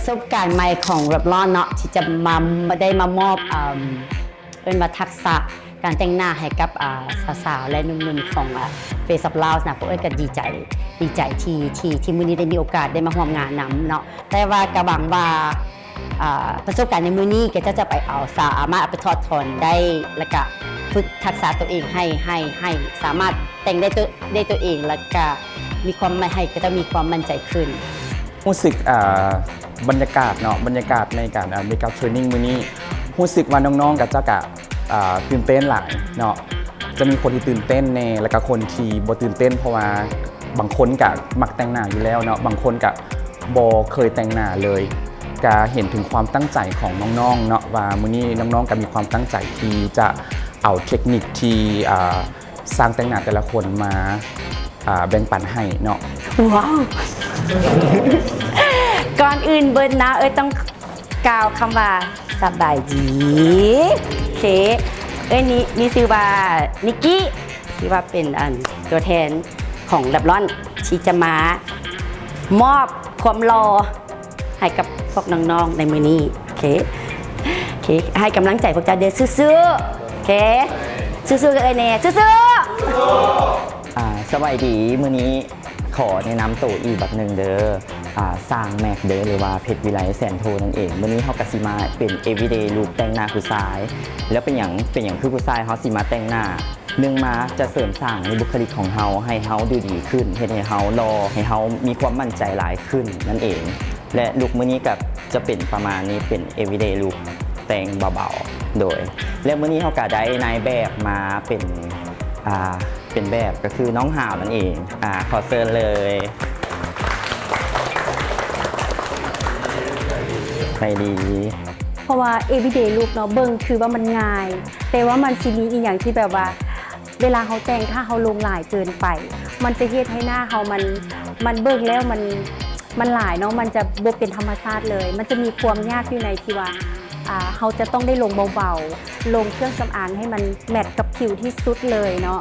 ປະສົບການໃໝ່ຂອງ Revlon ເນາະ ທີ່ຈະມາ ໄດ້ມາມອບ ເອີ່ມ ເອີ້ນວ່າທັກສະການແຕ່ງໜ້າໃຫ້ກັບ ອ່າ ສາວໆ ແລະ ໜຸ່ມໆ ຂອງ ອ່າ Face of Laos ນະ. ພວກເອື້ອຍກໍດີໃຈ ດີໃຈທີ່ ທີ່ ທີ່ມື້ນີ້ໄດ້ມີໂອກາດໄດ້ມາຮ່ວມງານນຳເນາະ. ແຕ່ວ່າກໍຫວັງວ່າ ອ່າ ປະສົບການໃນມື້ນີ້ ແກ່ເຈົ້າຈະໄປເອົາ ສາມາດເອົາໄປຖອດຖອນໄດ້ ແລ້ວກະຝຶກທັກສະຕົວເອງໃຫ້ ໃຫ້ ໃຫ້ສາມາດແຕ່ງໄດ້ໂຕ ໄດ້ໂຕເອງ ແລ້ວກະມີຄວາມໝັ້ນ ໃຫ້ເຂົາເຈົ້າມີຄວາມໝັ້ນໃຈຂຶ້ນ. ຮູ້ສຶກ ອ່າ ບັນຍາກາດເນາະ ບັນຍາກາດໃນການ ອ່າ Makeup Training ມື້ນີ້ ຮູ້ສຶກວ່ານ້ອງໆ ເຂົາເຈົ້າກະ ອ່າ ຕື່ນເຕັ້ນຫຼາຍເນາະ. ຈະມີຄົນທີ່ຕື່ນເຕັ້ນແດ່ ແລ້ວກະຄົນທີ່ບໍ່ຕື່ນເຕັ້ນ ເພາະວ່າບາງຄົນກະມັກແຕ່ງໜ້າຢູ່ແລ້ວເນາະ ບາງຄົນກະບໍ່ເຄີຍແຕ່ງໜ້າເລີຍ. ກະເຫັນເຖິງຄວາມຕັ້ງໃຈຂອງນ້ອງໆ ເນາະ ວ່າມື້ນີ້ນ້ອງໆ ກະມີຄວາມຕັ້ງໃຈທີ່ຈະເອົາເທັກນິກທີ່ ອ່າ ຊ່າງແຕ່ງໜ້າແຕ່ລະຄົນມາ ອ່າ ແບ່ງປັນໃຫ້ເນາະ. ວ້າວ ກ່ອນອື່ນເບີດນະ ເອີຍຕ້ອງກ່າວຄຳວ່າສະບາຍດີ. ໂອເຄ ເອີຍນີ້ ນີ້ຊື່ວ່ານິກກີ້ ທີ່ວ່າເປັນ ອັນ ຕົວແທນຂອງ Revlon ທີ່ຈະມາມອບຄວາມຫຼໍ່ ໃຫ້ກັບພວກນ້ອງໆ ໃນມື້ນີ້. ໂອເຄ ໂອເຄ ໃຫ້ກຳລັງໃຈພວກເຈົ້າເດີ້ ສູ້ໆ ໂອເຄ ສູ້ໆ ກັບເອື້ອຍແດ່ ສູ້ໆ. ອ່າ ສະບາຍດີ ມື້ນີ້ຂໍແນະນຳໂຕອີກບັດໜຶ່ງເດີ້ ອ່າ ຊ່າງແມັກເດີ້ ຫຼືວ່າເພັດວິໄລ ແສນໂທ ນັ້ນເອງ. ມື້ນີ້ເຮົາກະຊິມາເປັນ everyday look ແຕ່ງໜ້າຜູ້ຊາຍ. ແລ້ວເປັນຫຍັງ ເປັນຫຍັງຄືຜູ້ຊາຍເຮົາຊິມາແຕ່ງໜ້າ? ໜຶ່ງມາຈະເສີມສ້າງໃນບຸກຄະລິກຂອງເຮົາ ໃຫ້ເຮົາດູດີຂຶ້ນ ເຮັດໃຫ້ເຮົາຫຼໍ່ ໃຫ້ເຮົາມີຄວາມໝັ້ນໃຈຫຼາຍຂຶ້ນນັ້ນເອງ. ແລະ ລຸກມື້ນີ້ກໍຈະເປັນປະມານນີ້ ເປັນ everyday look ແຕ່ງເບົາໆ ໂດຍ ແລະ ມື້ນີ້ເຮົາກໍໄດ້ນາຍແບບມາເປັນ ອ່າ ເປັນແບບ ກໍຄືນ້ອງຫາວນັ້ນເອງ. ອ່າ ຂໍເຊີນເລີຍ ໄປດີ. ເພາະວ່າ everyday look ເນາະ ເບິ່ງຄືວ່າມັນງ່າຍ ແຕ່ວ່າມັນຊິມີອີ່ຫຍັງທີ່ແບບວ່າ ເວລາເຮົາແຕ່ງ ຖ້າເຮົາລົງຫຼາຍເກີນໄປ ມັນຈະເຮັດໃຫ້ໜ້າເຮົາມັນ ມັນເບິ່ງແລ້ວມັນ ມັນຫຼາຍເນາະ ມັນຈະບໍ່ເປັນທຳມະຊາດເລີຍ. ມັນຈະມີຄວາມຍາກຢູ່ໃນທີ່ວ່າ ອ່າ ເຮົາຈະຕ້ອງໄດ້ລົງເບົາໆ ລົງເຄື່ອງສຳອາງໃຫ້ມັນແມັດກັບຜິວທີ່ສຸດເລີຍເນາະ.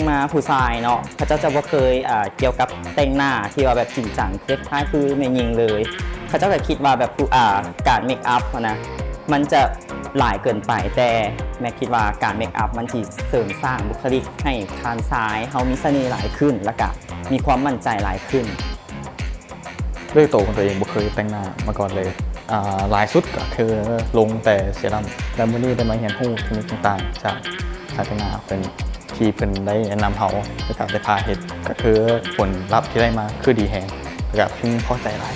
ມາຜູ້ຊາຍເນາະ ເຂົາເຈົ້າຈະບໍ່ເຄີຍ ອ່າ ກ່ຽວກັບແຕ່ງໜ້າທີ່ວ່າແບບຈິງຈັງ ຄ້າຍໆ ຄືແມ່ຍິງເລີຍ. ເຂົາເຈົ້າກໍຄິດວ່າແບບ ອ່າ ການເມກອັບຫັ້ນນະ ມັນຈະ ຫຼາຍເກີນໄປ ແຕ່ແມັກຄິດວ່າການເມກອັບມັນຊິເສີມສ້າງບຸກຄະລິກໃຫ້ທ່ານຊາຍເຮົາມີສະເໜ່ຫຼາຍຂຶ້ນ ແລ້ວກະມີຄວາມໝັ້ນໃຈຫຼາຍຂຶ້ນ. ດ້ວຍໂຕຂອງຕົວເອງບໍ່ເຄີຍແຕ່ງໜ້າມາກ່ອນເລີຍ ອ່າ ຫຼາຍສຸດກໍຄືລົງແຕ່ເຊຣຳ ແລ້ວມື້ນີ້ໄດ້ມາຮຽນຮູ້ເທັກນິກຕ່າງໆ ຈາກຊ່າງແຕ່ງໜ້າເພິ່ນ ທີ່ເພິ່ນໄດ້ແນະນຳເຮົາ ແລ້ວກະໄດ້ພາເຮັດ ກໍຄືຜົນລັບທີ່ໄດ້ມາຄືດີແຮງ ແລ້ວກະເພິ່ນພໍໃຈຫຼາຍ.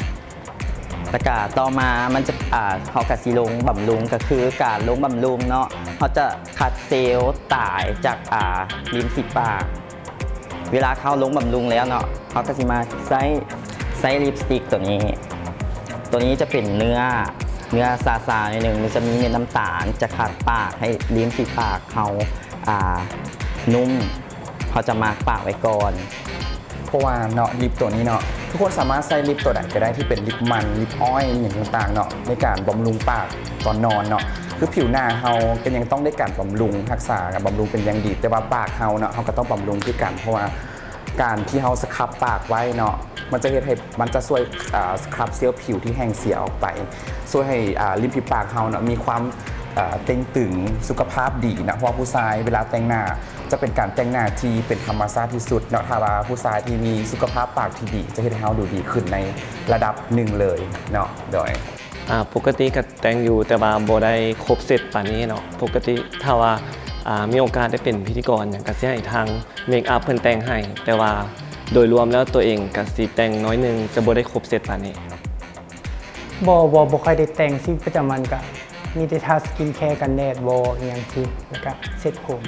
ແລ້ວກະຕໍ່ມາມັນຈະ ອ່າ ເຮົາກະຊິລົງບຳລຸງ ກະຄືການລົງບຳລຸງເນາະ ເຮົາຈະຂັດເຊວຕາຍຈາກ ອ່າ ລິມຝີປາກ. ເວລາເຮົາລົງບຳລຸງແລ້ວເນາະ ເຮົາກະຊິມາໃຊ້ ໃຊ້ລິບສະຕິກໂຕນີ້ ໂຕນີ້ຈະເປັນເນື້ອ ເນື້ອຊາໆ ໜ້ອຍໜຶ່ງ ມັນຈະມີເມັດນ້ຳຕານ ຈະຂັດປາກໃຫ້ລິມຝີປາກເຮົາ ອ່າ ນຸ້ມ ເຮົາຈະມາກປາກໄວ້ກ່ອນ. ເພາະວ່າເນາະ ລິບໂຕນີ້ເນາະ ທຸກຄົນສາມາດໃຊ້ລິບໂຕໃດກໍໄດ້ທີ່ເປັນລິບມັນ ລິບອ້ອຍ ອີ່ຫຍັງຕ່າງໆ ເນາະ ໃນການບຳລຸງປາກຕອນນອນເນາະ. ຄືຜິວໜ້າເຮົາກໍຍັງຕ້ອງໄດ້ການບຳລຸງ ຮັກສາ ການບຳລຸງເປັນຢ່າງດີ ແຕ່ວ່າປາກເຮົາເນາະ ເຮົາກໍຕ້ອງບຳລຸງຄືກັນ ເພາະວ່າການທີ່ເຮົາສະຄັບປາກໄວ້ເນາະ ມັນຈະເຮັດໃຫ້ ມັນຈະຊ່ວຍ ອ່າ ສະຄັບເຊວຜິວທີ່ແຫ້ງເສຍອອກໄປ ຊ່ວຍໃຫ້ ອ່າ ລິມຝີປາກເຮົາເນາະ ມີຄວາມ ອ່າ ເຕັງຕຶງ ສຸຂະພາບດີເນາະ. ເພາະວ່າຜູ້ຊາຍເວລາແຕ່ງໜ້າ ຈະເປັນການແຕ່ງໜ້າທີ່ເປັນທຳມະຊາດທີ່ສຸດເນາະ. ຖ້າວ່າຜູ້ຊາຍທີ່ມີສຸຂະພາບປາກທີ່ດີ ຈະເຮັດໃຫ້ເຮົາດູດີຂຶ້ນໃນລະດັບໜຶ່ງເລີຍເນາະ. ໂດຍ ອ່າ ປົກກະຕິກະແຕ່ງຢູ່ ແຕ່ວ່າບໍ່ໄດ້ຄົບເຊັດປານນີ້ເນາະ. ປົກກະຕິຖ້າວ່າ ອ່າ ມີໂອກາດໄດ້ເປັນພິທີກອນຫຍັງ ກະຊິໃຫ້ທາງເມກອັບເພິ່ນແຕ່ງໃຫ້ ແຕ່ວ່າໂດຍລວມແລ້ວຕົວເອງກະຊິແຕ່ງໜ້ອຍໜຶ່ງ ຈະບໍ່ໄດ້ຄົບເຊັດປານນີ້. ບໍ່ ບໍ່ ບໍ່ຄ່ອຍໄດ້ແຕ່ງຊີວິດປະຈຳວັນ ກະມີແຕ່ທາສະກິນແຄ ກັນແດດບໍ ອີ່ຫຍັງຊີ້ ແລ້ວກະເຊັດຜົມ.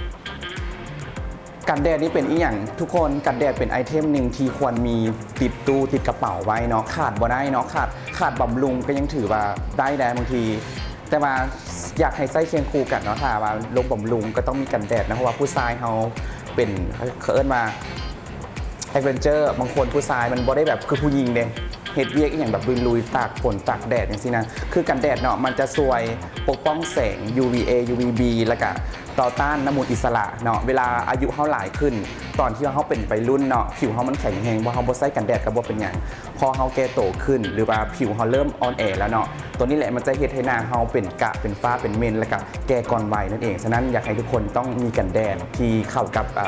ກັນແດດນີ້ເປັນອີ່ຫຍັງ? ທຸກຄົນ ກັນແດດເປັນໄອເທັມໜຶ່ງທີ່ຄວນມີຕິດຕູ້ ຕິດກະເປົາໄວ້ເນາະ ຂາດບໍ່ໄດ້ເນາະ. ຂາດ ຂາດບຳລຸງກໍຍັງຖືວ່າໄດ້ແດ່ບາງທີ ແຕ່ວ່າຢາກໃຫ້ໃຊ້ຄຽງຄູ່ກັນເນາະ. ຖ້າວ່າລົງບຳລຸງກໍຕ້ອງມີກັນແດດນະ ເພາະວ່າຜູ້ຊາຍເຮົາເປັນ ເຂົາເອີ້ນວ່າ adventure ບາງຄົນຜູ້ຊາຍມັນບໍ່ໄດ້ແບບຄືຜູ້ຍິງເດ້ ເຮັດວຽກອີ່ຫຍັງແບບລຸຍໆ ຕາກຝົນຕາກແດດຈັ່ງຊີ້ນະ. ຄືກັນແດດເນາະ ມັນຈະຊ່ວຍປົກປ້ອງແສງ UVA UVB ແລ້ວກະ ຕໍ່ຕ້ານນ້ຳມູນອິດສະຫຼະເນາະ. ເວລາອາຍຸເຮົາຫຼາຍຂຶ້ນ ຕອນທີ່ເຮົາເປັນໄວລຸ້ນເນາະ ຜິວເຮົາມັນແຂງແຮງ ບໍ່ ເຮົາບໍ່ໃຊ້ກັນແດດກໍບໍ່ເປັນຫຍັງ. ພໍເຮົາແກ່ໂຕຂຶ້ນ ຫຼືວ່າຜິວເຮົາເລີ່ມອ່ອນແອແລ້ວເນາະ ໂຕນີ້ແຫຼະມັນຈະເຮັດໃຫ້ໜ້າເຮົາເປັນກະ ເປັນຟ້າ ເປັນເມັນ ແລ້ວກະແກ່ກ່ອນໄວນັ້ນເອງ. ສະນັ້ນຢາກໃຫ້ທຸກຄົນຕ້ອງມີກັນແດດທີ່ເຂົ້າກັບ ເອີ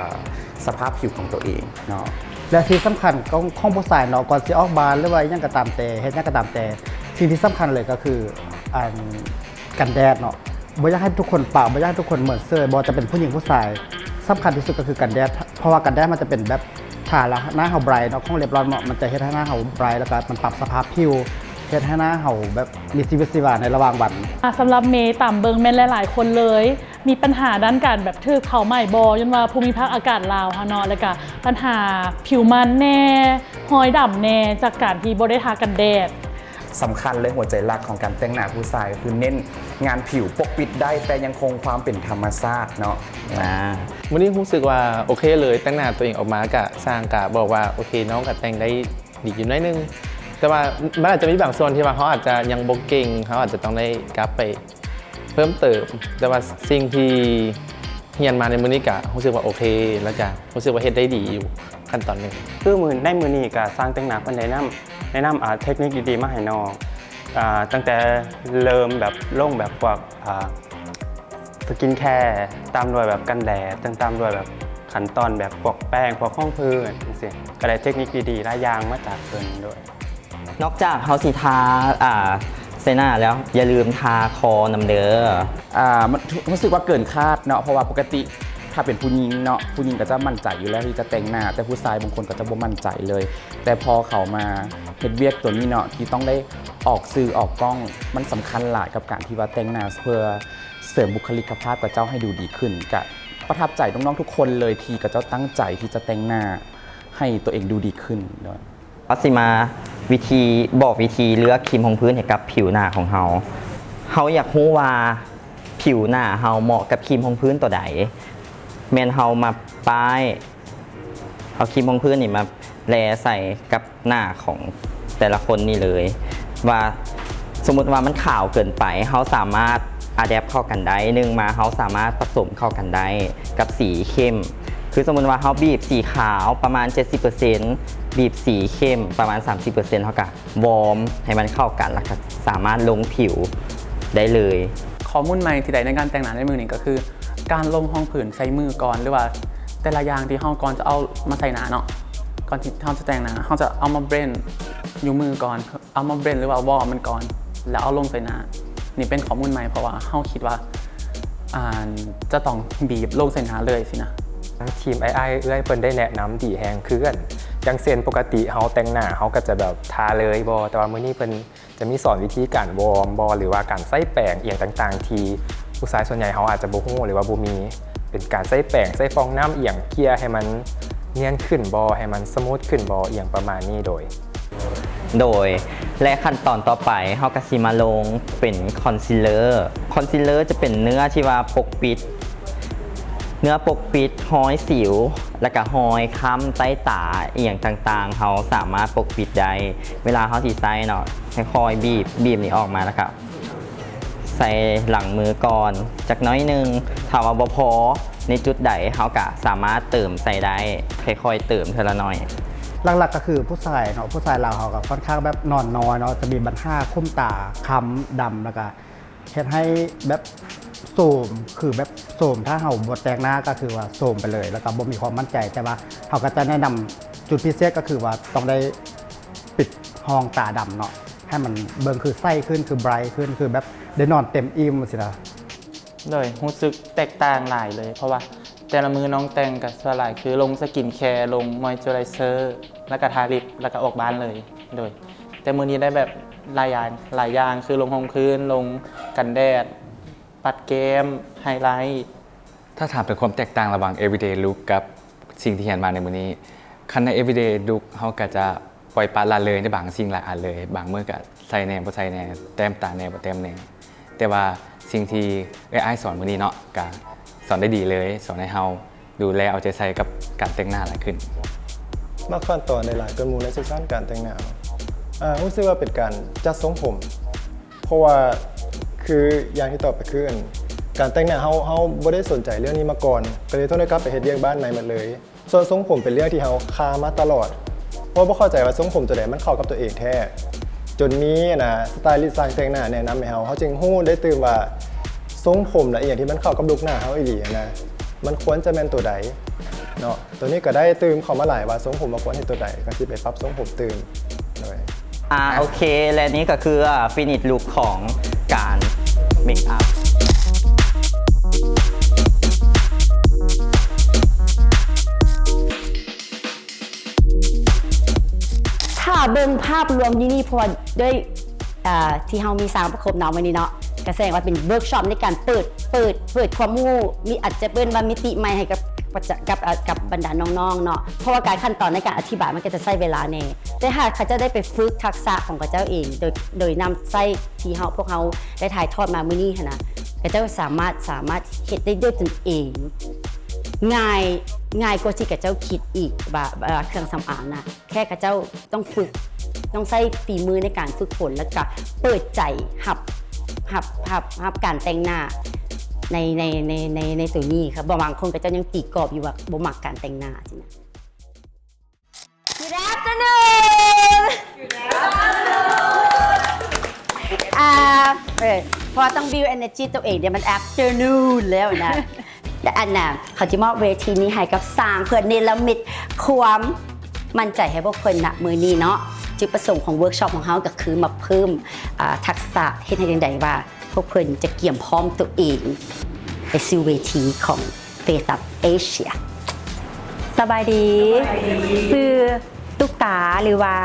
ສະພາບຜິວຂອງໂຕເອງເນາະ. ແລະ ສິ່ງສຳຄັນຂອງ ຂອງຜູ້ຊາຍເນາະ ກ່ອນຊິອອກບ້ານ ຫຼືວ່າອີ່ຫຍັງກໍຕາມແຕ່ ເຮັດຫຍັງກໍຕາມແຕ່ ສິ່ງທີ່ສຳຄັນເລີຍກໍຄື ອັນ ກັນແດດເນາະ. ບໍ່ຢາກໃຫ້ທຸກຄົນປະ ບໍ່ຢາກໃຫ້ທຸກຄົນເມີນເຊີຍ ບໍ່ວ່າຈະເປັນຜູ້ຍິງຜູ້ຊາຍ ສຳຄັນທີ່ສຸດກໍຄືກັນແດດ ເພາະວ່າກັນແດດມັນຈະເປັນແບບ ຖ້າໜ້າເຮົາໄບຣເນາະ ຂອງເລັບລອນເນາະ ມັນຈະເຮັດໃຫ້ໜ້າເຮົາໄບຣ ແລ້ວກໍມັນປັບສະພາບຜິວ ເຮັດໃຫ້ໜ້າເຮົາແບບມີຊີວິດຊີວາໃນລະຫວ່າງວັນ. ອ່າ ສຳລັບເມ ຕາມເບິ່ງແມ່ນຫຼາຍໆຄົນເລີຍ ມີບັນຫາດ້ານການແບບຖືກເຜົາໄໝ້ບໍ່ ຍ້ອນວ່າພູມິພາກອາກາດລາວເຮົາເນາະ ແລ້ວກະບັນຫາຜິວມັນແດ່ ຮອຍດຳແດ່ ຈາກການທີ່ບໍ່ໄດ້ທາກັນແດດ. ສຳຄັນເລີຍ ຫົວໃຈຫຼັກຂອງການແຕ່ງໜ້າຜູ້ຊາຍ ກໍຄືເນັ້ນງານຜິວປົກປິດໄດ້ ແຕ່ຍັງຄົງຄວາມເປັນທຳມະຊາດເນາະ. ອ່າ ມື້ນີ້ຮູ້ສຶກວ່າໂອເຄເລີຍ ແຕ່ງໜ້າຕົວເອງອອກມາກະ ຊ່າງກະບອກວ່າ ໂອເຄ ນ້ອງກະແຕ່ງໄດ້ ດີຢູ່ໜ້ອຍໜຶ່ງ ແຕ່ວ່າມັນອາດຈະມີບາງສ່ວນທີ່ວ່າເຮົາອາດຈະຍັງບໍ່ເກັ່ງ ເຮົາອາດຈະຕ້ອງໄດ້ກັບໄປເພີ່ມເຕີມ ແຕ່ວ່າສິ່ງທີ່ຮຽນມາໃນມື້ນີ້ກະຮູ້ສຶກວ່າໂອເຄ ແລ້ວກະຮູ້ສຶກວ່າເຮັດໄດ້ດີຢູ່ຂັ້ນຕອນໜຶ່ງ. ຄືມື້ ໃນມື້ນີ້ກະຊ່າງແຕ່ງໜ້າເພິ່ນແນະນຳ ແນະນຳ ອ່າ ເທັກນິກດີໆມາໃຫ້ນ້ອງ ອ່າ ຕັ້ງແຕ່ເລີ່ມແບບລົງແບບພວກ ອ່າ ສະກິນແຄ ຕາມດ້ວຍແບບກັນແດດ ຕາມດ້ວຍແບບຂັ້ນຕອນແບບພວກແປ້ງ ພວກຮອງພື້ນຈັ່ງຊີ້ ກໍໄດ້ເທັກນິກດີໆຫຼາຍຢ່າງມາຈາກເພິ່ນໂດຍ. ນອກຈາກເຮົາຊິທາ ອ່າ ໃສ່ໜ້າແລ້ວ ຢ່າລືມທາຄໍນຳເດີ. ອ່າ ມັນ ຮູ້ສຶກວ່າເກີນຄາດເນາະ ເພາະວ່າປົກກະຕິຖ້າເປັນຜູ້ຍິງເນາະ ຜູ້ຍິງກໍຈະໝັ້ນໃຈຢູ່ແລ້ວທີ່ຈະແຕ່ງໜ້າ ແຕ່ຜູ້ຊາຍບາງຄົນກໍຈະບໍ່ໝັ້ນໃຈເລີຍ ແຕ່ພໍເຂົາມາເຮັດວຽກຕົວນີ້ເນາະ ທີ່ຕ້ອງໄດ້ອອກສື່ອອກກ້ອງ ມັນສຳຄັນຫຼາຍກັບການທີ່ວ່າແຕ່ງໜ້າເພື່ອ ເສີມບຸກຄະລິກກະພາບຂະເຈົ້າໃຫ້ດູດີຂຶ້ນ ກະປະທັບໃຈນ້ອງໆທຸກຄົນເລີຍ ທີ່ຂະເຈົ້າຕັ້ງໃຈທີ່ຈະແຕ່ງໜ້າໃຫ້ຕົວເອງດູດີຂຶ້ນ. ເຮົາຊິມາວິທີ ບອກວິທີເລືອກຄຣີມຮອງພື້ນໃຫ້ກັບຜິວໜ້າຂອງເຮົາ. ເຮົາຢາກຮູ້ວ່າຜິວໜ້າເຮົາເໝາະກັບຄຣີມຮອງພື້ນຕົວໃດ ແມ່ນເຮົາມາປ້າຍ ເອົາຄຣີມຮອງພື້ນນີ້ມາແລໃສ່ກັບໜ້າຂອງແຕ່ລະຄົນນີ້ເລີຍ ວ່າສົມມຸດວ່າມັນຂາວເກີນໄປ ເຮົາສາມາດອາແດັບເຂົ້າກັນໄດ້ ໜຶ່ງມາເຮົາສາມາດປະສົມເຂົ້າກັນໄດ້ກັບສີເຂັ້ມ ຄືສົມມຸດວ່າເຮົາບີບສີຂາວປະມານເຈັດສິບເປີເຊັນ ບີບສີເຂັ້ມປະມານສາມສິບເປີເຊັນ ເຮົາກະ ວອມໃຫ້ມັນເຂົ້າກັນ ແລ້ວກໍສາມາດລົງຜິວໄດ້ເລີຍ. ຂໍ້ມູນໃໝ່ທີ່ໄດ້ໃນການແຕ່ງໜ້າໃນມື້ນີ້ກໍຄື ການລົງຮອງພື້ນໃສ່ມືກ່ອນ ຫຼືວ່າແຕ່ລະຢ່າງທີ່ເຮົາ ກ່ອນຈະເອົາມາໃສ່ໜ້າເນາະ ກ່ອນທີ່ເຮົາຈະແຕ່ງໜ້າ ເຮົາຈະເອົາມາເບລນຢູ່ມືກ່ອນ ເອົາມາເບລນ ຫຼືວ່າວອມມັນກ່ອນ ແລ້ວເອົາລົງໃສ່ໜ້າ. ນີ້ເປັນຂໍ້ມູນໃໝ່ ເພາະວ່າເຮົາຄິດວ່າ ອ່າ ຈະຕ້ອງບີບລົງໃສ່ໜ້າເລີຍຊີ້ນະ. ທີມອ້າຍໆເອື້ອຍເພິ່ນໄດ້ແນະນຳດີແຮງ ຄື ຢ່າງເຊັ່ນ ປົກກະຕິເຮົາແຕ່ງໜ້າ ເຮົາກໍຈະແບບທາເລີຍບໍ ແຕ່ວ່າມື້ນີ້ເພິ່ນຈະມີສອນວິທີການວອມບໍ ຫຼືວ່າການໃຊ້ແປງອີ່ຫຍັງຕ່າງໆ ທີ່ຜູ້ຊາຍສ່ວນໃຫຍ່ເຮົາອາດຈະບໍ່ຮູ້ ຫຼືວ່າບໍ່ມີ ເປັນການໃຊ້ແປງ ໃຊ້ຟອງນ້ຳອີ່ຫຍັງເກ່ຍໃຫ້ມັນນຽນຂຶ້ນບໍ ໃຫ້ມັນສະມູດຂຶ້ນບໍ ອີ່ຫຍັງປະມານນີ້ໂດຍ ໂດຍ ແລະ ຂັ້ນຕອນຕໍ່ໄປເຮົາກໍຊິມາລົງເປັນຄອນຊີລເລີ. ຄອນຊີລເລີຈະເປັນເນື້ອທີ່ວ່າປົກປິດ ເນື້ອປົກປິດຮອຍສິວ ແລ້ວກະຮອຍຄ້ຳໃຕ້ຕາ ອີ່ຫຍັງຕ່າງໆ ເຮົາສາມາດປົກປິດໄດ້. ເວລາເຮົາຊິໃຊ້ເນາະ ຄ່ອຍໆບີບ ບີບນີ້ອອກມາ ແລ້ວກະ ໃສ່ຫຼັງມືກ່ອນຈັກໜ້ອຍໜຶ່ງ ຖ້າວ່າບໍ່ພໍໃນຈຸດໃດ ເຮົາກະສາມາດເຕີມໃສ່ໄດ້ ຄ່ອຍໆເຕີມເທື່ອລະໜ້ອຍ. ຫຼັກໆກໍຄືຜູ້ຊາຍເນາະ ຜູ້ຊາຍລາວເຮົາກໍຄ່ອນຂ້າງແບບນອນນ້ອຍເນາະ ຈະມີບັນຫາຂຸມຕາຄ້ຳດຳ ແລ້ວກະເຮັດໃຫ້ແບບໂຊມ ຄືແບບໂຊມ ຖ້າເຮົາບໍ່ແຕ່ງໜ້າກໍຄືວ່າໂຊມໄປເລີຍ ແລ້ວກໍບໍ່ມີຄວາມໝັ້ນໃຈ. ແຕ່ວ່າເຮົາກໍຈະແນະນຳຈຸດພິເສດ ກໍຄືວ່າຕ້ອງໄດ້ປິດຮ່ອງຕາດຳເນາະ ໃຫ້ມັນເບິ່ງຄືໃສຂຶ້ນ ຄືໄບຣຂຶ້ນ ຄືແບບໄດ້ນອນເຕັມອີ່ມຊີ້ນະ. ໂດຍ ຮູ້ສຶກແຕກຕ່າງຫຼາຍເລີຍ ເພາະວ່າແຕ່ລະມື້ນ້ອງແຕ່ງກໍສ່ວນຫຼາຍຄືລົງສະກິນແຄ ລົງມອຍເຈີໄລເຊີ ແລ້ວກໍທາລິບ ແລ້ວກໍອອກບ້ານເລີຍ. ໂດຍ ແຕ່ມື້ນີ້ໄດ້ແບບຫຼາຍຢ່າງ ຫຼາຍຢ່າງ ຄືລົງຮອງພື້ນ ລົງກັນແດດ ປັດແກ້ມ ໄຮໄລ. ຖ້າຖາມເຖິງຄວາມແຕກຕ່າງລະຫວ່າງ everyday look ກັບສິ່ງທີ່ຮຽນມາໃນມື້ນີ້ ຄັນໃນ everyday look ເຮົາກໍຈະ ປ່ອຍປະລະເລີຍໃນບາງສິ່ງຫຼາຍອັນເລີຍ ບາງມື້ກະໃສ່ແດ່ບໍ່ໃສ່ແດ່ ແຕ້ມຕາແດ່ບໍ່ແຕ້ມແດ່ ແຕ່ວ່າສິ່ງທີ່ເອື້ອຍອ້າຍສອນມື້ນີ້ເນາະ ກະສອນໄດ້ດີເລີຍ ສອນໃຫ້ເຮົາດູແລເອົາໃຈໃສ່ກັບການແຕ່ງໜ້າຫຼາຍຂຶ້ນ. ມັກຂັ້ນຕອນໄດ້ຫຼາຍກວ່າໝູ່ໃນເຊັກຊັນການແຕ່ງໜ້າ. ອາ ຮູ້ສຶກວ່າເປັນການຈັດຊົງຜົມ ເພາະວ່າຄືຢ່າງທີ່ຕອບໄປຄືອັນ ການແຕ່ງໜ້າເຮົາ ເຮົາບໍ່ໄດ້ສົນໃຈເລື່ອງນີ້ມາກ່ອນ ກໍເລີຍຕ້ອງໄດ້ກັບໄປເຮັດວຽກບ້ານໃໝ່ໝົດເລີຍ. ສ່ວນຊົງຜົມເປັນເລື່ອງທີ່ເຮົາຄາມາຕະຫຼອດ ເພາະວ່າບໍ່ເຂົ້າໃຈວ່າຊົງຜົມໂຕໃດມັນເຂົ້າກັບໂຕເອງແທ້ ຈົນມີນະ ສະໄຕລິສຊ່າງແຕ່ງໜ້າແນະນຳໃຫ້ເຮົາ ເຮົາຈຶ່ງຮູ້ໄດ້ຕື່ມວ່າຊົງຜົມ ແລະ ອີ່ຫຍັງທີ່ມັນເຂົ້າກັບລຸກໜ້າເຮົາອີ່ຫຼີນະ ມັນຄວນຈະແມ່ນໂຕໃດເນາະ. ໂຕນີ້ກໍໄດ້ຕື່ມເຂົ້າມາຫຼາຍວ່າຊົງຜົມວ່າຄວນເຮັດໂຕໃດ ກໍຊິໄປປັບຊົງຜົມຕື່ມໂດຍ ອ່າ ອ່າ ໂອເຄ ແລະ ນີ້ກໍຄື ອ່າ finish look ຂອງການ make up. ຖ້າເບິ່ງພາບລວມຢູ່ນີ້ ເພາະວ່າດ້ວຍ ອ່າ ທີ່ເຮົາມີສາມປະຄົບເນາະ ມື້ນີ້ເນາະ ກະສະແດງວ່າເປັນເວີກຊັອບໃນການເປີດ ເປີດ ເປີດຄວາມຮູ້ ມີ ອາດຈະເອີ້ນວ່າມິຕິໃໝ່ໃຫ້ກັບ ກັບ ກັບ ກັບບັນດານ້ອງໆເນາະ ເພາະວ່າການຂັ້ນຕອນໃນການອະທິບາຍມັນກໍຈະໃຊ້ເວລາແດ່ ແຕ່ຖ້າເຂົາເຈົ້າໄດ້ໄປຝຶກທັກສະຂອງເຂົາເຈົ້າເອງ ໂດຍ ໂດຍນຳໃຊ້ທີ່ເຮົາ ພວກເຮົາໄດ້ຖ່າຍທອດມາມື້ນີ້ຫັ້ນນະ ເຂົາເຈົ້າສາມາດ ສາມາດເຮັດໄດ້ດ້ວຍຕົນເອງ ງ່າຍ ງ່າຍກວ່າທີ່ເຂົາເຈົ້າຄິດອີກວ່າ ວ່າເຄື່ອງສຳອາງນະ ແຄ່ເຂົາເຈົ້າຕ້ອງຝຶກ ຕ້ອງໃຊ້ຝີມືໃນການຝຶກຝົນ ແລ້ວກະເປີດໃຈຮັບ ຮັບ ຮັບ ຮັບການແຕ່ງໜ້າໃນ ໃນ ໃນ ໃນ ໃນໂຕນີ້ ເພາະບາງຄົນເຂົາເຈົ້າຍັງຕີກອບຢູ່ວ່າບໍ່ມັກການແຕ່ງໜ້າຊີ້ນະ. Good afternoon. ອ່າ ເອີ ເພາະວ່າຕ້ອງ build energy ໂຕເອງ ດຽວມັນ afternoon ແລ້ວນະ. ແລະ ອັນນ່າ ເຂົາຈະມອບເວທີນີ້ໃຫ້ກັບຊ່າງ ເພື່ອເນລະມິດຄວາມໝັ້ນໃຈໃຫ້ພວກເພິ່ນນະມື້ນີ້ເນາະ. ຈຸດປະສົງຂອງເວີກຊັອບຂອງເຮົາກໍຄືມາເພີ່ມ ອ່າ ທັກສະ ເຮັດໃຫ້ຈັ່ງໃດວ່າພວກເພິ່ນຈະກຽມພ້ອມໂຕເອງໄປສູ່ເວທີຂອງ Face Up Asia. ສະບາຍດີ ສະບາຍດີ ຊື່ຕຸກຕາ ຫຼືວ່າ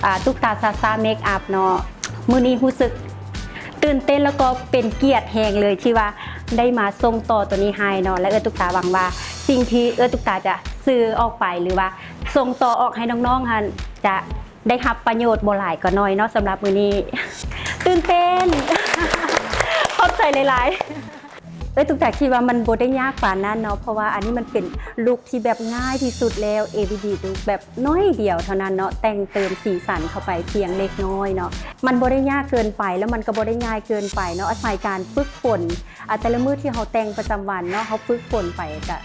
ອ່າ ຕຸກຕາ ຊາຊາ ເມກອັບເນາະ. ມື້ນີ້ຮູ້ສຶກຕື່ນເຕັ້ນ ແລ້ວກໍເປັນກຽດແຮງເລີຍທີ່ວ່າໄດ້ມາສົ່ງຕໍ່ໂຕນີ້ໃຫ້ເນາະ ແລະ ເອື້ອຍຕຸກຕາຫວັງວ່າສິ່ງທີ່ເອື້ອຍຕຸກຕາຈະສື່ອອກໄປ ຫຼືວ່າສົ່ງຕໍ່ອອກໃຫ້ນ້ອງໆຫັ້ນ ຈະໄດ້ຮັບປະໂຫຍດບໍ່ຫຼາຍກໍໜ້ອຍເນາະ. ສຳລັບມື້ນີ້ຕື່ນເຕັ້ນ ຂອບໃຈຫຼາຍໆ. ເອື້ອຍຕຸກຕາຄິດວ່າມັນບໍ່ໄດ້ຍາກປານນັ້ນເນາະ ເພາະວ່າອັນນີ້ມັນເປັນລຸກທີ່ແບບງ່າຍທີ່ສຸດແລ້ວ ເອວີດີລຸກແບບໜ້ອຍດຽວເທົ່ານັ້ນເນາະ ແຕ່ງເຕີມສີສັນເຂົ້າໄປພຽງເລັກນ້ອຍເນາະ ມັນບໍ່ໄດ້ຍາກເກີນໄປ ແລ້ວມັນກໍບໍ່ໄດ້ງ່າຍເກີນໄປເນາະ ອາໄສການຝຶກຝົນ ອາ ແຕ່ລະມື້ທີ່ເຮົາແຕ່ງປະຈຳວັນເນາະ ເຮົາຝຶກຝົນໄປກະ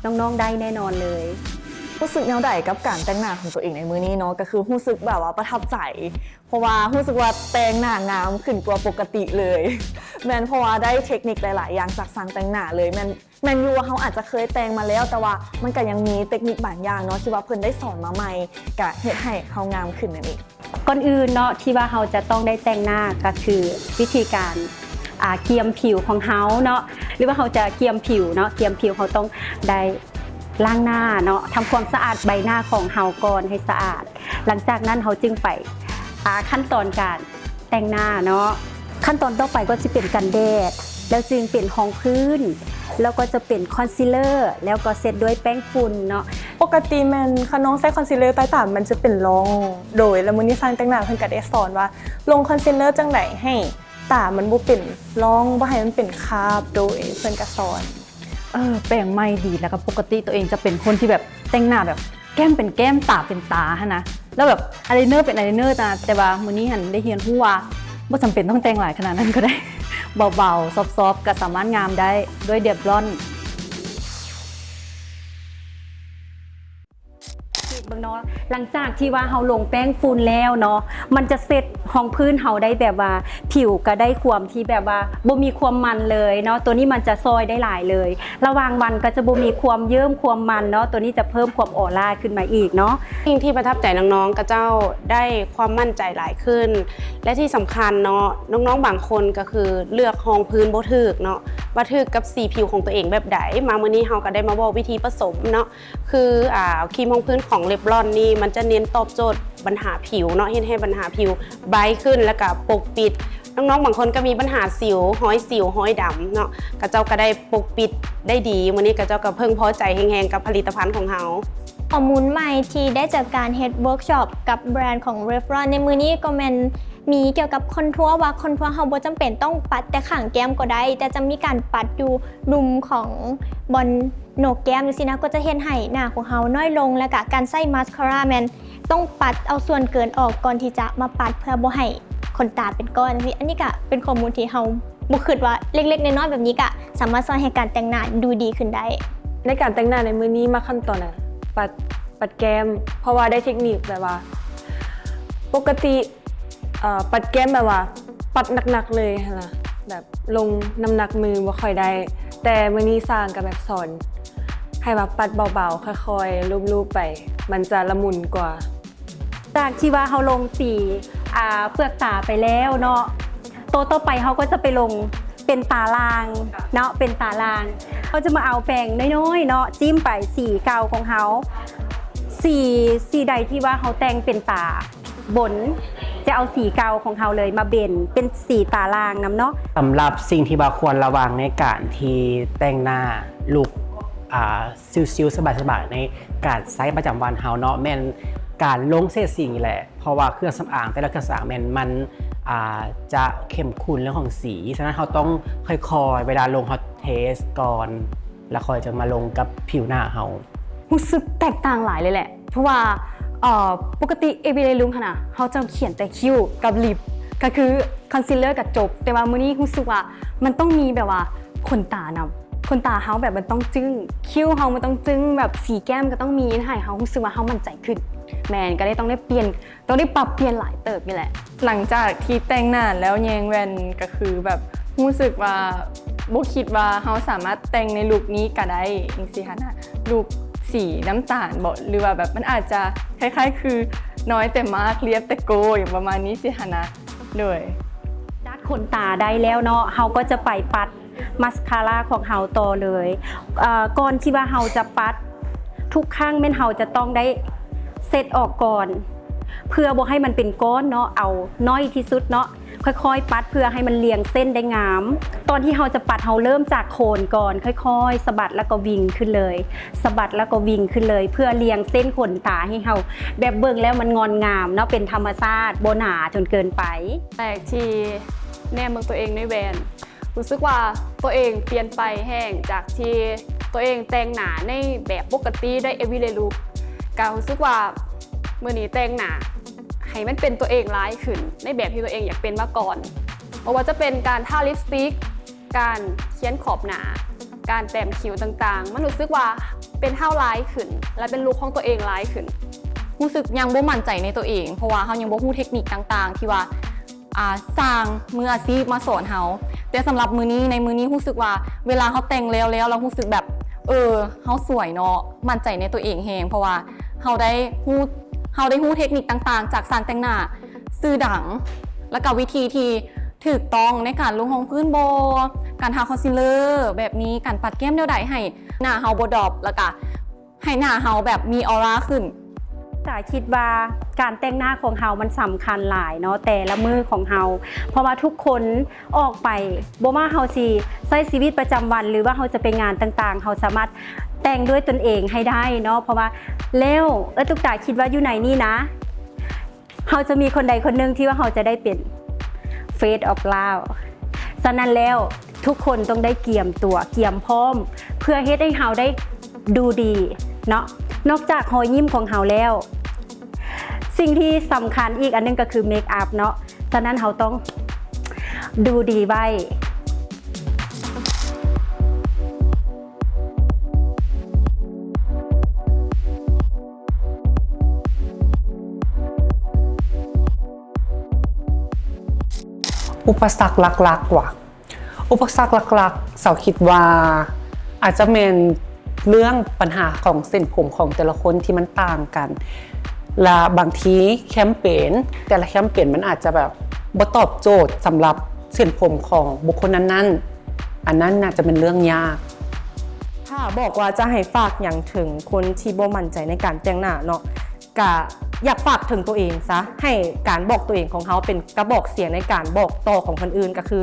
ນ້ອງໆໄດ້ແນ່ນອນເລີຍ. ຮູ້ສຶກແນວໃດກັບການແຕ່ງໜ້າຂອງຕົວເອງໃນມື້ນີ້ເນາະ? ກໍຄືຮູ້ສຶກແບບວ່າປະທັບໃຈ ເພາະວ່າຮູ້ສຶກວ່າແຕ່ງໜ້າງາມຂຶ້ນກວ່າປົກກະຕິເລີຍ ແມ່ນ ເພາະວ່າໄດ້ເທັກນິກຫຼາຍໆຢ່າງຈາກຊ່າງແຕ່ງໜ້າເລີຍ ແມ່ນ ແມ່ນຢູ່ວ່າເຮົາອາດຈະເຄີຍແຕ່ງມາແລ້ວ ແຕ່ວ່າມັນກໍຍັງມີເຕັກນິກບາງຢ່າງເນາະ ທີ່ວ່າເພິ່ນໄດ້ສອນມາໃໝ່ ກະເຮັດໃຫ້ເຮົາງາມຂຶ້ນນັ້ນເອງ. ກ່ອນອື່ນເນາະ ທີ່ວ່າເຮົາຈະຕ້ອງໄດ້ແຕ່ງໜ້າ ກໍຄືວິທີການ ອ່າ ກຽມຜິວຂອງເຮົາເນາະ ຫຼືວ່າເຮົາຈະກຽມຜິວເນາະ ກຽມຜິວເຮົາຕ້ອງໄດ້ລ້າງໜ້າເນາະ ທຳຄວາມສະອາດໃບໜ້າຂອງເຮົາກ່ອນໃຫ້ສະອາດ ຫຼັງຈາກນັ້ນເຮົາຈຶ່ງໄປ ອ່າ ຂັ້ນຕອນການແຕ່ງໜ້າເນາະ. ຂັ້ນຕອນຕໍ່ໄປກໍຊິເປັນກັນແດດ ແລ້ວຈຶ່ງເປັນຮອງພື້ນ ແລ້ວກໍຈະເປັນຄອນຊີລເລີ ແລ້ວກໍເຊັດດ້ວຍແປ້ງຝຸ່ນເນາະ. ປົກກະຕິແມ່ນຂະນ້ອງໃຊ້ຄອນຊີລເລີໃຕ້ຕາມັນຈະເປັນຮ່ອງ ໂດຍ ແລ້ວມື້ນີ້ຊ່າງແຕ່ງໜ້າເພິ່ນກໍໄດ້ສອນວ່າລົງຄອນຊີລເລີຈັ່ງໃດໃຫ້ຕາມັນບໍ່ເປັນຮ່ອງ ບໍ່ໃຫ້ມັນເປັນຄາບ ໂດຍ ເພິ່ນກໍສອນ. ເອີ ແປງໃໝ່ດີ ແລ້ວກໍປົກກະຕິຕົວເອງຈະເປັນຄົນທີ່ແບບແຕ່ງໜ້າແບບ ແກ້ມເປັນແກ້ມ ຕາເປັນຕາຫັ້ນນະ ແລ້ວແບບອາຍໄລເນີເປັນອາຍໄລເນີນະ ແຕ່ວ່າມື້ນີ້ຫັ້ນໄດ້ຮຽນຮູ້ວ່າບໍ່ຈຳເປັນຕ້ອງແຕ່ງຫຼາຍຂະໜາດນັ້ນກໍໄດ້ ເບົາໆ ຊອບໆ ກໍສາມາດງາມໄດ້ດ້ວຍແດບລອນ. ເບິ່ງເນາະ ຫຼັງຈາກທີ່ວ່າເຮົາລົງແປ້ງຝຸ່ນແລ້ວເນາະ ມັນຈະເຊັດຮອງພື້ນເຮົາໄດ້ແບບວ່າ ຜິວກໍໄດ້ຄວາມທີ່ແບບວ່າບໍ່ມີຄວາມມັນເລີຍເນາະ ຕົວນີ້ມັນຈະຊ່ອຍໄດ້ຫຼາຍເລີຍ. ລະຫວ່າງວັນກໍຈະບໍ່ມີຄວາມເຍິ້ມຄວາມມັນເນາະ ຕົວນີ້ຈະເພີ່ມຄວາມອອລາຂຶ້ນມາອີກເນາະ. ສິ່ງທີ່ປະທັບໃຈ ນ້ອງໆ ຂະເຈົ້າໄດ້ຄວາມໝັ້ນໃຈຫຼາຍຂຶ້ນ ແລະ ທີ່ສຳຄັນເນາະ ນ້ອງໆ ບາງຄົນກໍຄືເລືອກຮອງພື້ນບໍ່ຖືກເນາະ ວ່າຖືກກັບສີຜິວຂອງຕົວເອງແບບໃດ. ມາມື້ນີ້ເຮົາກໍໄດ້ມາບອກວິທີປະສົມເນາະ ຄື ອ່າ ຄຣີມຮອງພື້ນຂອງເລັບລອນນີ້ ມັນຈະເນັ້ນຕອບໂຈດບັນຫາຜິວເນາະ ເຮັດໃຫ້ບັນຫາຜິວໄບຣ໌ຂຶ້ນ ແລ້ວກະປົກປິດ. ນ້ອງໆ ບາງຄົນກໍມີບັນຫາສິວ, ຮອຍສິວ, ຮອຍດຳເນາະ ຂະເຈົ້າກໍໄດ້ປົກປິດໄດ້ດີ. ມື້ນີ້ຂະເຈົ້າກໍເພິ່ງພໍໃຈແຮງໆ ກັບຜະລິດຕະພັນຂອງເຮົາ. ຂໍ້ມູນໃໝ່ທີ່ໄດ້ຈາກການເຮັດເວີກຊັອບກັບແບຣນຂອງ Revlon ໃນມື້ນີ້ກໍແມ່ນ ມີກ່ຽວກັບຄອນທົວ ວ່າຄອນທົວເຮົາບໍ່ຈຳເປັນຕ້ອງປັດແຕ່ຂ້າງແກ້ມກໍໄດ້ ແຕ່ຈະມີການປັດຢູ່ລຸ່ມຂອງບ່ອນໂໜກແກ້ມຈັ່ງຊີ້ນະ ກໍຈະເຮັດໃຫ້ໜ້າຂອງເຮົານ້ອຍລົງ ແລ້ວກະການໃຊ້ມາສຄາຣາແມ່ນຕ້ອງປັດເອົາສ່ວນເກີນອອກກ່ອນທີ່ຈະມາປັດ ເພື່ອບໍ່ໃຫ້ຂົນຕາເປັນກ້ອນຈັ່ງຊີ້. ອັນນີ້ກະເປັນຂໍ້ມູນທີ່ເຮົາ ບໍ່ຄິດວ່າເລັກໆນ້ອຍໆແບບນີ້ກະສາມາດຊ່ອຍໃຫ້ການແຕ່ງໜ້າດູດີຂຶ້ນໄດ້. ໃນການແຕ່ງໜ້າໃນມື້ນີ້ມັກຂັ້ນຕອນ ອາ ປັດ ປັດແກ້ມ ເພາະວ່າໄດ້ເທັກນິກແບບວ່າ ປົກກະຕິ ເອີ ປັດແກ້ມແບບວ່າປັດໜັກໆເລີຍຫັ້ນນະ ແບບລົງນ້ຳໜັກມືບໍ່ຄ່ອຍໄດ້ ແຕ່ມື້ນີ້ຊ່າງກະແບບສອນໃຫ້ວ່າປັດເບົາໆ ຄ່ອຍໆລູບໆໄປ ມັນຈະລະມຸນກວ່າ. ຈາກທີ່ວ່າເຮົາລົງສີ ອາ ເປືອກຕາໄປແລ້ວເນາະ ໂຕຕໍ່ໄປເຮົາກໍຈະໄປລົງເປັນຕາລ່າງເນາະ ເປັນຕາລ່າງ. ເຮົາຈະມາເອົາແປງນ້ອຍໆເນາະ ຈິ້ມໄປສີເກົ່າຂອງເຮົາ ສີ ສີໃດທີ່ວ່າເຮົາແຕ່ງເປັນຕາບົນ ຈະເອົາສີເກົ່າຂອງເຮົາເລີຍມາເບນເປັນສີຕາລ່າງນຳເນາະ. ສຳລັບສິ່ງທີ່ວ່າຄວນລະວັງໃນການທີ່ແຕ່ງໜ້າລຸກ ອາ ຊິວໆ ສະບາຍໆ ໃນການໃຊ້ປະຈຳວັນເຮົາເນາະ ແມ່ນການລົງເສດສີນີ້ແຫຼະ ເພາະວ່າເຄື່ອງສຳອາງແຕ່ລະເຄື່ອງສຳອາງແມ່ນມັນ ອາ ຈະເຂັ້ມຂຸ້ນເລື່ອງຂອງສີ ສະນັ້ນເຮົາຕ້ອງຄ່ອຍໆ ເວລາລົງເຮົາເທສກ່ອນ ແລ້ວຄ່ອຍຈະມາລົງກັບຜິວໜ້າເຮົາ. ຮູ້ສຶກແຕກຕ່າງຫຼາຍເລີຍແຫຼະ ເພາະວ່າ ເອີ ປົກກະຕິ everyday look ຫັ້ນນະ ເຮົາຈະຂຽນແຕ່ຄິ້ວກັບລິບ ກະຄືຄອນຊີລເລີກະຈົບ ແຕ່ວ່າມື້ນີ້ຮູ້ສຶກວ່າມັນຕ້ອງມີແບບວ່າ ຂົນຕານຳ ຂົນຕາເຮົາແບບມັນຕ້ອງຈຶ້ງ ຄິ້ວເຮົາມັນຕ້ອງຈຶ້ງ ແບບສີແກ້ມກະຕ້ອງມີ ເຮັດໃຫ້ເຮົາຮູ້ສຶກວ່າເຮົາໝັ້ນໃຈຂຶ້ນ. ແມ່ນ ກະເລີຍຕ້ອງໄດ້ປ່ຽນ ຕ້ອງໄດ້ປັບປ່ຽນຫຼາຍເຕີບນີ້ແຫຼະ. ຫຼັງຈາກທີ່ແຕ່ງໜ້າແລ້ວແຍງແວ່ນ ກະຄືແບບຮູ້ສຶກວ່າບໍ່ຄິດວ່າເຮົາສາມາດແຕ່ງໃນລຸກນີ້ກະໄດ້ ຈັ່ງຊີ້ຫັ້ນນະ ລຸກສີນ້ຳຕານບໍ ຫຼືວ່າແບບມັນອາດຈະຄ້າຍໆຄືນ້ອຍແຕ່ມາກ ລຽບແຕ່ໂກ້ ຫຍັງປະມານນີ້ຊີ້ຫັ້ນນະ. ໂດຍ ດັດຂົນຕາໄດ້ແລ້ວເນາະ ເຮົາກໍຈະໄປປັດ ມາສຄາຣາຂອງເຮົາຕໍ່ເລີຍ. ເອີ ກ່ອນທີ່ວ່າເຮົາຈະປັດ ທຸກຄັ້ງແມ່ນເຮົາຈະຕ້ອງໄດ້ເຊັດອອກກ່ອນ ເພື່ອບໍ່ໃຫ້ມັນເປັນກ້ອນເນາະ ເອົາໜ້ອຍທີ່ສຸດເນາະ ຄ່ອຍໆປັດເພື່ອໃຫ້ມັນລຽງເສັ້ນໄດ້ງາມ. ຕອນທີ່ເຮົາຈະປັດ ເຮົາເລີ່ມຈາກໂຄນກ່ອນ ຄ່ອຍໆສະບັດແລ້ວກໍວິງຂຶ້ນເລີຍ ສະບັດແລ້ວກໍວິງຂຶ້ນເລີຍ ເພື່ອລຽງເສັ້ນຂົນຕາໃຫ້ເຮົາແບບເບິ່ງແລ້ວມັນງອນງາມເນາະ ເປັນທຳມະຊາດ ບໍ່ໜາຈົນເກີນໄປ. ແລກທີ່ແນມເບິ່ງໂຕເອງໃນແວ່ນ ຮູ້ສຶກວ່າໂຕເອງປ່ຽນໄປແຮງ ຈາກທີ່ໂຕເອງແຕ່ງໜ້າໃນແບບປົກກະຕິໄດ້ everyday look ກະຮູ້ສຶກວ່າມື້ນີ້ແຕ່ງໜ້າໃຫ້ມັນເປັນໂຕເອງຫຼາຍຂຶ້ນ ໃນແບບທີ່ໂຕເອງຢາກເປັນມາກ່ອນ ບໍ່ວ່າຈະເປັນການທາລິບສະຕິກ ການຂຽນຂອບໜ້າ ການແຕ້ມຄິ້ວຕ່າງໆ ມັນຮູ້ສຶກວ່າເປັນເຮົາຫຼາຍຂຶ້ນ ແລະ ເປັນລຸກຂອງໂຕເອງຫຼາຍຂຶ້ນ. ຮູ້ສຶກຍັງບໍ່ໝັ້ນໃຈໃນໂຕເອງ ເພາະວ່າເຮົາຍັງບໍ່ຮູ້ເທັກນິກຕ່າງໆ ທີ່ວ່າ ອ່າ ຊ່າງມືອາຊີບມາສອນເຮົາ. ແຕ່ສຳລັບມື້ນີ້ ໃນມື້ນີ້ຮູ້ສຶກວ່າເວລາເຮົາແຕ່ງແລ້ວແລ້ວ ເຮົາຮູ້ສຶກແບບ ເອີ ເຮົາສວຍເນາະ ໝັ້ນໃຈໃນໂຕເອງແຮງ ເພາະວ່າເຮົາໄດ້ຮູ້ ເຮົາໄດ້ຮູ້ເທັກນິກຕ່າງໆ ຈາກຊ່າງແຕ່ງໜ້າຊື່ດັງ ແລ້ວກະວິທີທີ່ຖືກຕ້ອງໃນການລົງຮອງພື້ນບໍ ການທາຄອນຊີລເລີແບບນີ້ ການປັດແກ້ມແນວໃດໃຫ້ໜ້າເຮົາບໍ່ດຣອບ ແລ້ວກະ ໃຫ້ໜ້າເຮົາແບບມີອໍລາຂຶ້ນ. ຕາຄິດວ່າການແຕ່ງໜ້າຂອງເຮົາມັນສຳຄັນຫຼາຍເນາະ ແຕ່ລະມື້ຂອງເຮົາ ເພາະວ່າທຸກຄົນອອກໄປ ບໍ່ວ່າເຮົາຊິໃຊ້ຊີວິດປະຈຳວັນ ຫຼືວ່າເຮົາຈະໄປງານຕ່າງໆ ເຮົາສາມາດແຕ່ງດ້ວຍຕົນເອງໃຫ້ໄດ້ເນາະ ເພາະວ່າ ແລ້ວເອື້ອຍຕຸກຕາຄິດວ່າຢູ່ໃນນີ້ນະ ເຮົາຈະມີຄົນໃດຄົນໜຶ່ງທີ່ວ່າເຮົາຈະໄດ້ເປັນ Face of Love ສະນັ້ນແລ້ວ ທຸກຄົນຕ້ອງໄດ້ກຽມຕົວ ກຽມພ້ອມ ເພື່ອເຮັດໃຫ້ເຮົາໄດ້ດູດີເນາະ. ນອກຈາກຮອຍຍິ້ມຂອງເຮົາແລ້ວ ສິ່ງທີ່ສຳຄັນອີກອັນໜຶ່ງກໍຄືເມກອັບເນາະ. ສະນັ້ນເຮົາຕ້ອງດູດີໄວ້. ອຸປະສັກຫຼັກໆ ຫວາ? ອຸປະສັກຫຼັກໆ ສາວຄິດວ່າອາດຈະແມ່ນເລື່ອງບັນຫາຂອງເສັ້ນຜົມຂອງແຕ່ລະຄົນທີ່ມັນຕ່າງກັນ ແລະ ບາງທີແຄມເປນ ແຕ່ລະແຄມເປນມັນອາດຈະແບບບໍ່ຕອບໂຈດສຳລັບເສັ້ນຜົມຂອງບຸກຄົນນັ້ນໆ ອັນນັ້ນໜ້າຈະເປັນເລື່ອງຍາກ. ຖ້າບອກວ່າຈະໃຫ້ຝາກຫຍັງເຖິງຄົນທີ່ບໍ່ໝັ້ນໃຈໃນການແຕ່ງໜ້າເນາະ ກະຢາກຝາກເຖິງໂຕເອງຊະ ໃຫ້ການບອກໂຕເອງຂອງເຮົາເປັນກະບອກສຽງໃນການບອກຕໍ່ຂອງຄົນອື່ນ ກະຄື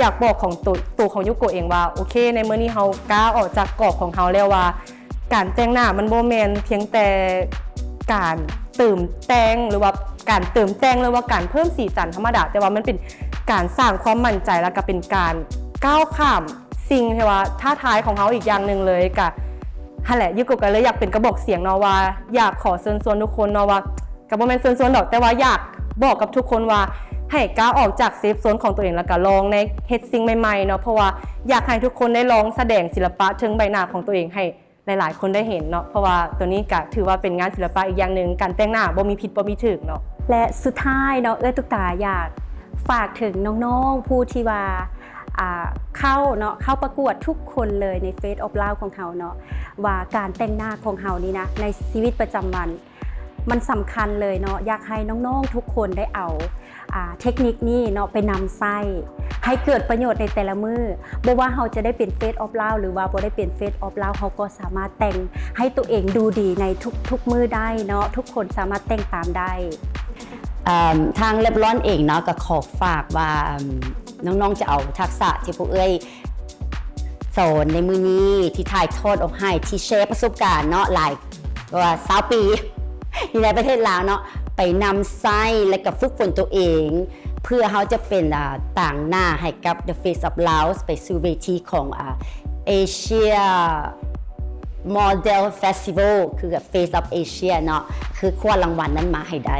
ຢາກບອກຂອງໂຕ ໂຕຂອງຢູໂກະເອງວ່າ ໂອເຄ ໃນມື້ນີ້ເຮົາກ້າອອກຈາກກອບຂອງເຮົາແລ້ວວ່າ ການແຕ່ງໜ້າມັນບໍ່ແມ່ນພຽງແຕ່ການເຕີມແຕ່ງ ຫຼືວ່າການເຕີມແຕ່ງ ຫຼືວ່າການເພີ່ມສີສັນທຳມະດາ ແຕ່ວ່າມັນເປັນການສ້າງຄວາມໝັ້ນໃຈ ແລ້ວກະເປັນການກ້າວຂ້າມ ສິ່ງທີ່ວ່າທ້າທາຍຂອງເຮົາອີກຢ່າງໜຶ່ງເລີຍ ກະຫັ້ນແຫຼະ ຢູໂກະກະເລີຍຢາກເປັນກະບອກສຽງເນາະ ວ່າຢາກຂໍເຊີນຊວນທຸກຄົນເນາະ ວ່າກະບໍ່ແມ່ນເຊີນຊວນດອກ ແຕ່ວ່າຢາກບອກກັບທຸກຄົນວ່າ ໃຫ້ກ້າວອອກຈາກເຊຟໂຊນຂອງຕົວເອງ ແລ້ວກໍລອງໃນເຮັດສິ່ງໃໝ່ໆເນາະ ເພາະວ່າຢາກໃຫ້ທຸກຄົນໄດ້ລອງສະແດງສິລະປະເທິງໃບໜ້າຂອງຕົວເອງໃຫ້ຫຼາຍໆຄົນໄດ້ເຫັນເນາະ ເພາະວ່າຕົວນີ້ກໍຖືວ່າເປັນງານສິລະປະອີກຢ່າງໜຶ່ງ ການແຕ່ງໜ້າບໍ່ມີຜິດບໍ່ມີຖືກເນາະ. ແລະສຸດທ້າຍເນາະ ເອື້ອຍຕຸກຕາຢາກຝາກເຖິງນ້ອງໆຜູ້ທີ່ວ່າ ອ່າ ເຂົ້າເນາະ ເຂົ້າປະກວດທຸກຄົນເລີຍໃນ Face of Love ຂອງເຮົາເນາະ ວ່າການແຕ່ງໜ້າຂອງເຮົານີ້ນະ ໃນຊີວິດປະຈຳວັນ ມັນສຳຄັນເລີຍເນາະ ຢາກໃຫ້ນ້ອງໆທຸກຄົນໄດ້ເອົາ ອ່າ ເທັກນິກນີ້ເນາະ ໄປນຳໃຊ້ໃຫ້ເກີດປະໂຫຍດໃນແຕ່ລະມື້ ບໍ່ວ່າເຮົາຈະໄດ້ເປັນ Face of Love ຫຼືວ່າບໍ່ໄດ້ເປັນ Face of Love ເຮົາກໍສາມາດແຕ່ງໃຫ້ຕົວເອງດູດີໃນທຸກໆມື້ໄດ້ເນາະ ທຸກຄົນສາມາດແຕ່ງຕາມໄດ້. ເອີ່ມ ທາງ Revlon ເອງເນາະ ກໍຂໍຝາກວ່າ ເອີ່ມ ນ້ອງໆຈະເອົາທັກສະທີ່ພວກເອື້ອຍສອນໃນມື້ນີ້ ທີ່ຖ່າຍທອດອອກໃຫ້ ທີ່ແຊປະສົບການເນາະ ຫຼາຍກວ່າຊາວປີຢູ່ໃນປະເທດລາວເນາະ ໄປນຳໃຊ້ ແລະກໍຝຶກຝົນຕົວເອງ ເພື່ອເຮົາຈະເປັນ ອ່າ ຕາງໜ້າໃຫ້ກັບ The Face of Love ໄປສູ່ເວທີຂອງ ອ່າ Asia Model Festival ຄື Face of Asia ເນາະ ຄືຄວ້າລາງວັນນັ້ນມາໃຫ້ໄດ້.